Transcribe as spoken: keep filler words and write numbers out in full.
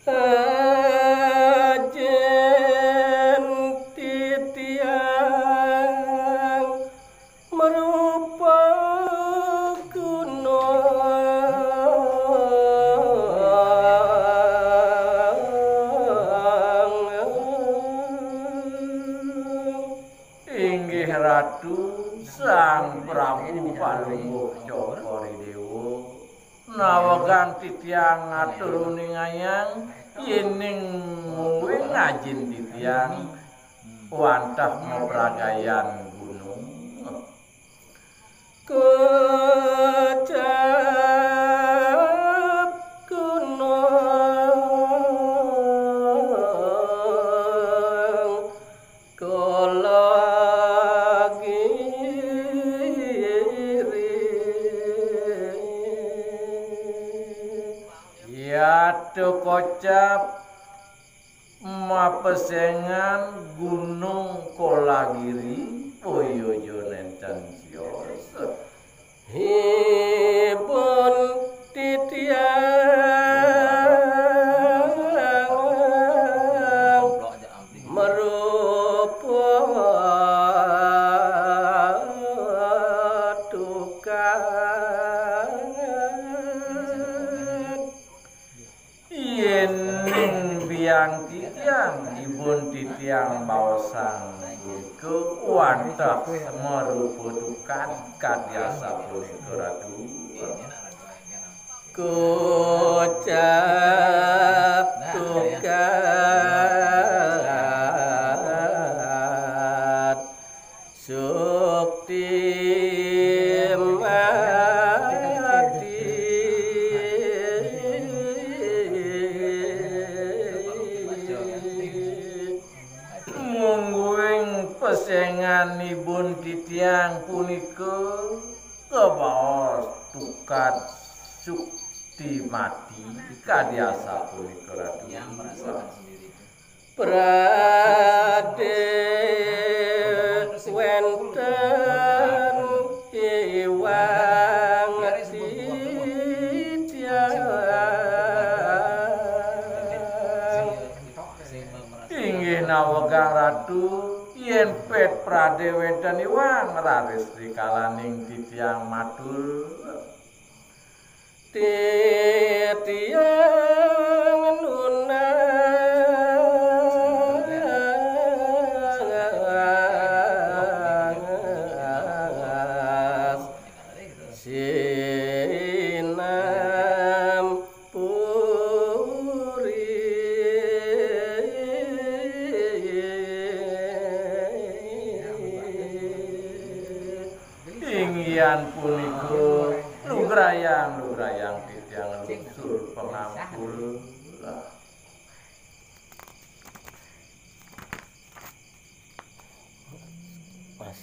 Ajin titiang marupa gunung. Inggih Ratu, Sang Prabu Palungguh Cokor I Dewa, nawegang titiang ngatur uningayang, yening mungguing ajin titiang wantah mapragayan gunung. Kocap gunung Kolagiri. Yatu kocap mapesengan Gunung Kolagiri, boya ja nenten sios. Ibun titiang marupa tukad. Yening biang titiang, ibun titiang baosang punika wantah marupa tukad, kadi asapunika Ratu. Kocap tukad sukti mati. Mungguing pesengan ibun titiang punika kabaos tukad sukti mati, kadi asapunika Ratu. Pradé wénten iwang titiang. Inggih nawegang Ratu, yén pét pradé wénten iwang, raris rikalaning titiang matur. Titiang nunas sinampuri. Inggihan punika lugrayang, lugrayang titiang lungsur pangampura.